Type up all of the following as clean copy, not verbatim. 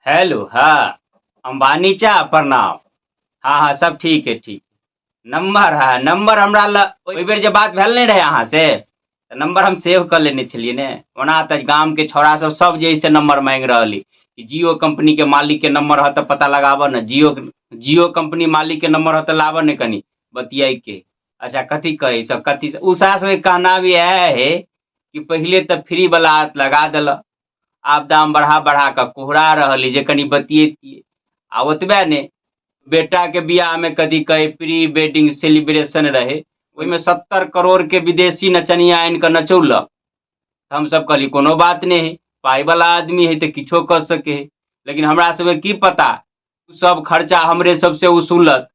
Hello हाँ अंबानी चा प्रणाम। हाँ हाँ सब ठीक है ठीक। नंबर हाँ नंबर हमरा ल ओहि बेर जे बात भेल नहि रहै अहाँ से तऽ नंबर हम सेव कऽ लेने छलियै ने। ओना तऽ गाम के छौड़ा सब सब जे से नंबर मांगि रहल अइ कि जियो कंपनी के मालिक के नंबर ह तऽ पता लगाबऽ ने, जियो जियो कंपनी मालिक के नंबर ह तऽ लाबऽ ने कनी बतियाइ के। अच्छा कथी कहै सब कथी उषा सबके कहना भी इएह है कि पहिले तऽ फ्री वाला लगा देलक, आब दाम बढ़ा बढ़ा कऽ कोहरा रहल अइ जे कनि बतियैतियै। आ ओतबे नहि, बेटा के बियाह में कथी कहे प्री वेडिंग सेलिब्रेशन रहे, ओहिमे 70 करोड़ के विदेशी नचनिया आनि कऽ नचौलक। हमसब कहली कोनो बात नहि है, पाइ वाला आदमी है तऽ किछो कऽ सके है, लेकिन हमरा सबके की पता सब खर्चा हमरे सबसे वसूलत।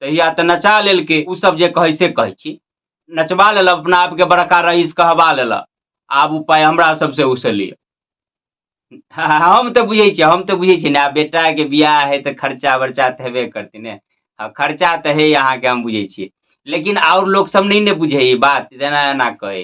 तहिया तऽ नचा लेलकै, ओ सब जे कहै से कहै छी, नचबा लेलक, अपना आपके बड़का रईस कहबा लेलक, आब ओ पाइ हमरा सबसे उसलिए। हम तऽ बुझै छियै, हम तऽ बुझै छियै ने, आब बेटाके बियाह है तऽ खर्चा वर्चा तऽ हेबे करतै ने। हँ खर्चा तऽ है अहाँके, हम बुझै छियै, लेकिन आओर लोक सब नहि ने बुझै ई बात, जेना एना कहै।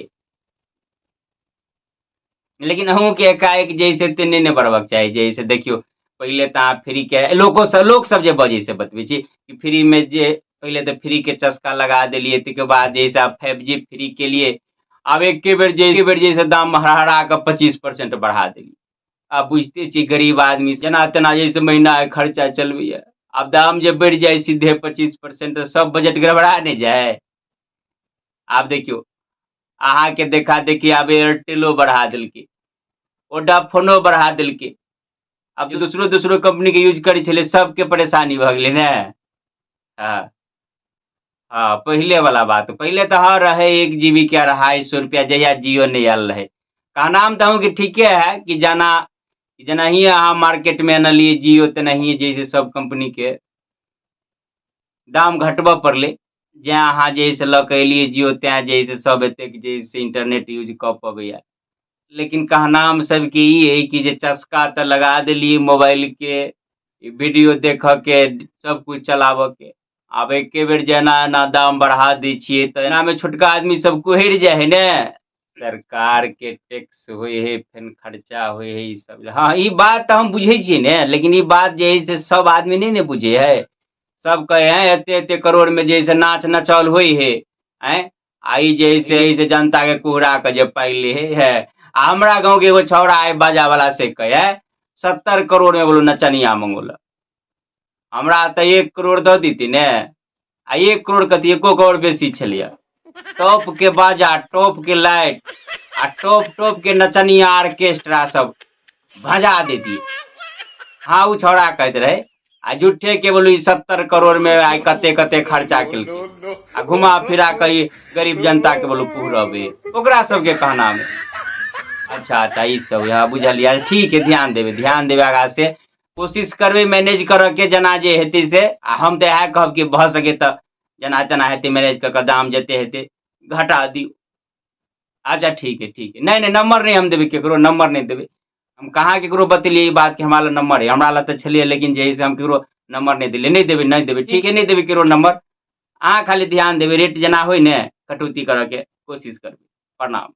लेकिन अहूँके एकाएक जे से एते नहि ने बढ़बक चाही। जे से देखियौ पहिले तऽ अहाँ फ्रीके लोको सब लोक सब जे बजै से बतबै छी कि फ्रीमे जे पहिले तऽ फ्रीके चस्का लगा देलियै, ताहिके बाद जे से आब 5G free केलियै, आब एके बेर जे एके बेर जे से दाम हड़हड़ा कऽ 25% बढ़ा देलियै। आब बुझिते छी गरीब आदमी जेना तेना जे से महीना खर्चा चलबैए, आब दाम जे बढ़ि जाइ सीधे 25% तऽ सब बजट गड़बड़ा नहि जाय। आब देखियौ अहाँके देखा देखी आब एयरटेलो बढ़ा देलकै, वोडाफोनो बढ़ा देलकै, आब दोसरो दोसरो कंपनी के यूज करै छलै सबके परेशानी भऽ गेलै ने। हँ हँ पहिले वाला बात, पहिले तऽ हँ रहै 1 जीबी के 250 रुपया, जहिया जियो नहि आयल रहै। कहनाम तऽ अहूँके ठीके है कि जेना जेनाहिए अहाँ मार्केटमे अनलियै जियो तेनाहिए जे छै सब कंपनीके दाम घटबऽ पड़लै। जेँ अहाँ जे है से लऽ कऽ एलियै जियो तेँ जे है से सब एतेक जे है से इंटरनेट यूज कऽ पबैया। लेकिन कहनाम सबके ई है कि जे चस्का तऽ लगा देलियै मोबाइलके, वीडियो देखऽके, सब कुछ चलाबऽके, आब एके बेर जे एना एना दाम बढ़ा दै छियै तऽ एनामे छोटका आदमी सब कुहरि जाइ है ने। सरकार के टैक्स होइ है, फेन खर्चा होइ है, ई सब। हँ ई बात तऽ हम बुझै छियै ने, लेकिन ई बात जे है से सब आदमी नहि ने बुझै है। सब कहै है एते एते करोड़ में जे है से नाच नचौल होइ है, आँय, आ ई जे है से जनता के कुहरा के जे पाइ ले है, है। आ हमरा गाँव के एगो छौड़ा है बाजा वाला, से कहै है 70 करोड़ में बोलो नचनिया मंगौलक, हमरा तऽ 1 करोड़ दऽ देती ने, आ 1 करोड़ कथी 1 करोड़ बेसी छलियै। टॉप के बाजा, टॉप के लाइट आ टॉप टॉप के नचनिया ऑर्केस्ट्रा सब भजा देती। हाँ ओ छौड़ा कहैत रहे, आ झूठे के बोलू 70 करोड़ में आइ कते कते खर्चा केलकै आ घुमा फिरा के ई गरीब जनता के बोलू पुहरबे, ओकरा सबके कहना में। अच्छा अच्छा ई सब यहाँ बुझलियै, ठीक है, ध्यान देबै, ध्यान देबै, आगाँ से कोशिश करबै मैनेज करऽ के, जेना जे हेतै से। आ हम तऽ इएह कहब कि भऽ सके तऽ जेना तेना हेतै मैनेज कऽ कऽ दाम जते हेतै घटा दियौ। अच्छा ठीक है ठीक है, नहि नहि नंबर नहि हम देबै केकरो, नंबर नहि देबै हम। कहाँ केकरो बतेलियै ई बात कि हमरा लग नंबर है, हमरा लग तऽ छलियै, लेकिन जे है से हम केकरो नंबर नहि देलियै, नहि देबै, नहि देबै, ठीक है, नहि देबै केकरो नंबर। अहाँ खाली ध्यान देबै, रेट जेना होइ ने कटौती करऽ के कोशिश करबै। प्रणाम।